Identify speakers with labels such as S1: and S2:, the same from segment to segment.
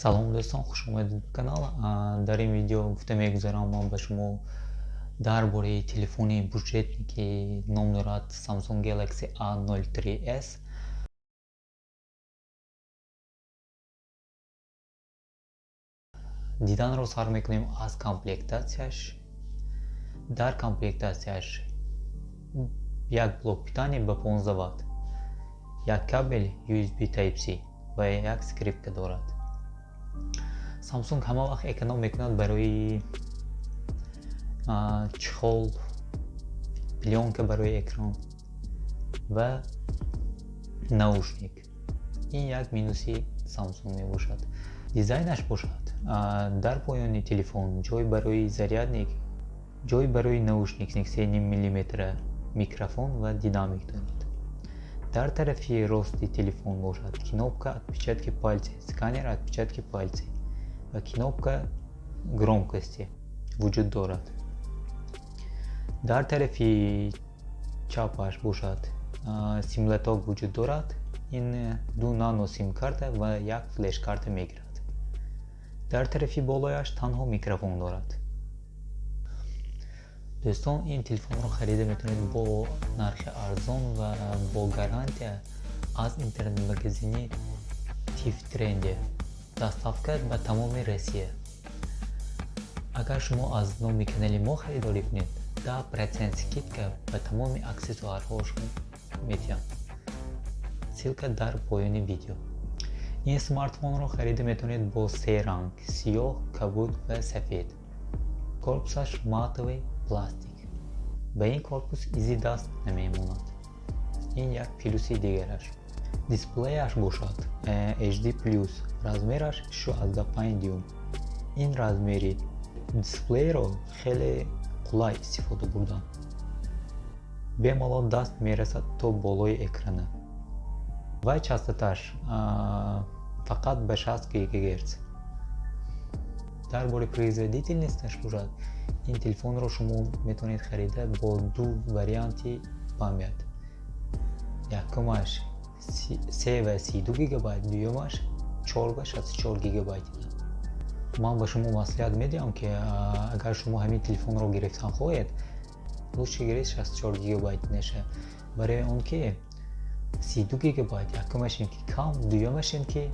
S1: Салом, дӯстон, хуш омадед ба канал. Дар ин видео гуфта мегузарам ман ба шумо дар бораи телефони бюджетный, ки ном дорад Samsung Galaxy A03s. Диданро сар мекунем аз комплектатсияш. Дар комплектатсияш як блок питания ба 15 ватт, як кабел USB Type-C ва як скрепка дорад. Samsung ҳама вақт эконом мекунад барои чехол, плёнка барои экран ва наушник. Ин як минуси Samsung мебошад. Дизайнаш бошад, дар поёни телефон ҷой барои зарядник, ҷой барои наушник 3,5 миллиметра, микрофон ва динамик дорад. Дар тарафи рости телефон бошад, кнопка отпечатки пальцы, сканер отпечатки пальцы ва кнопка громкости вуҷуд дорад. Дар тарафи чапаш бошад, сим-лоток вуҷуд дорад. Ин ду нано сим-карта ва як флеш-карта мегирад. Дар тарафи болояш танҳо микрофон дорад. Дӯстон, ин телефонро харида метавонед бо нархи арзон ва бо гарантия аз интернет-магазини Тифтренде. Доставка ба тамоми Россия. Агар шумо аз номи канали мо харидорӣ кунед, 10% скидка ба тамоми аксессуарҳошон медиҳам. Ссылка дар поёни видео. Ин смартфонро харида метавонед бо се ранг: сиёҳ, кабуд ва сафед. Корпусаш матовый пластик. Ба ин корпус изи даст намемонад. Ин як плюси дигараш. Дисплеяш бошад HD+, размераш 6,5 дюйм. Ин размери дисплейро хеле қулай истифода бурдан. Бемалол даст мерасад то болои экрана. Ва частоташ фақат ба 60 ГГц. Дар бораи производительносташ бошад, ин телефонро шумо метавонед харида бо ду варианти память. Якумаш 3 ва 32 гигабайт, дуюмаш 4 ва 64 гигабайт. Ман ба шумо маслиҳат медиҳам, ки агар шумо ҳамин телефонро гирифтан хоҳед, лучше гиред 64 гигабайт неша. Барои он ки 32 гигабайт якумаш ин ки кам, дуюмаш ин ки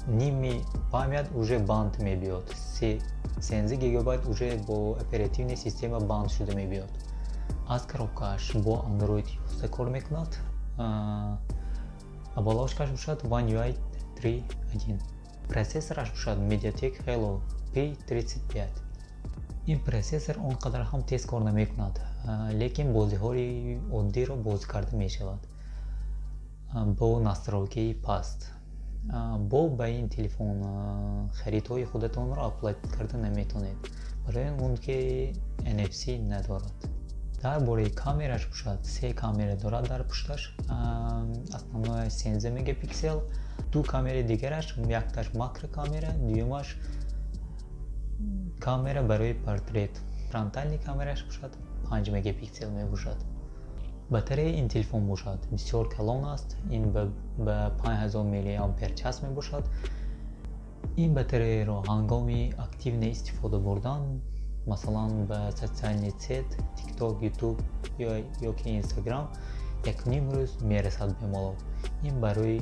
S1: ними память уже банд мебиёд. 13 гигабайт уже бо оперативная система банд шуда мебиёд. Аз коробкааш бо Android 11 кор мекунад. Оболочкаш бошад One UI 3.1. Процессораш бошад MediaTek Helio P35. Ин процессор он қадар ҳам тез кор намекунад, лекин бозиҳои оддиро бозӣ карда мешавад бо настройкаи паст. Бо ба ин телефон харидҳои худатонро оплатить карда наметавонед, барои он ки NFC надорад. Дар бораи камераш бошад, се камера дорад дар пушташ. Основная 13 мегапиксел, ду камераи дигараш, якташ макрокамера, дуюмаш камера барои портрет. Фронтальный камераш бошад 5 мегапиксел мебошад. Батареяи ин телефон бошад бисёр калон аст. Ин ба 5000 миллиампер час мебошад. Ин батареяро ҳангоми активно истифода бурдан, масалан, ба социальный сеть TikTok, YouTube ё ки Instagram, 1,5 рӯз мерасад бемалол. Ин барои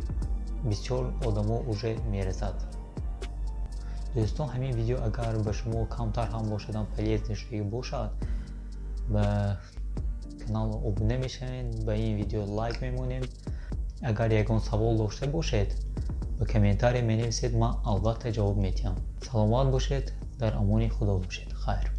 S1: бисёр одамо уже мерасад. Дӯстон, ҳамин видео агар ба шумо камтар ҳам бошадам полезный шудагӣ бошад, ба канал обуна мешавед, ба ин видео лайк мемонем. Агар ягон савол дошта бошед, ба комментария менависед, ман албатта ҷавоб медиҳам. Саломат бошед, дар амони Худо бошед. Хайр.